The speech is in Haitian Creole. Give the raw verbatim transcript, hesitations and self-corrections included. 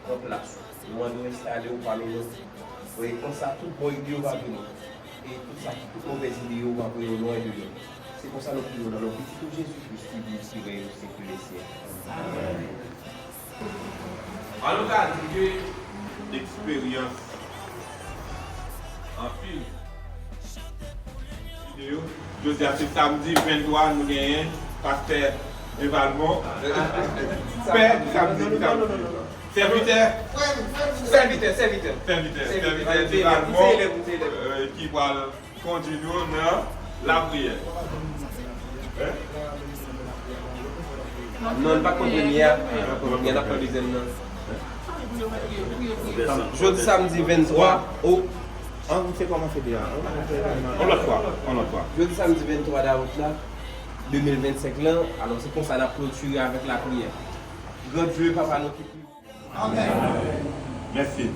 Nan plas ou. Nou an nou enstale w pami nou. E konsa, tout bon ide yo va vini. E tout sa ki, tout movèz ide yo va voye yo lwen de nou. Se konsa nou priye w nan non pitit ou Jezi Kris ki viv, ki rèy nan syèk dè syèk. Amèn. An nou ka di ke eksperyans anpil. Jodi a se samdi venntwa, nou genyen pastè Duvalmont. Pè samdi, samdi. Sèvitè. Sèvitè, sèvitè. Sèvitè, sèvitè Duvalmont, euh, ki pral kondui nou nan lapriyè. Non, n pa t pran premye a. Premye a, n ap pran dezyèm nan. Jodi samdi venntwa o. An, se kòman se deja? On lòt fwa, on lòt fwa. Jodi samdi venntwa dawout la, de mil vennsenk lan, alò se konsa n ap klotire avèk lapriyè. Gran Dye, Papa nou ki pi. Amèn. Mèsi.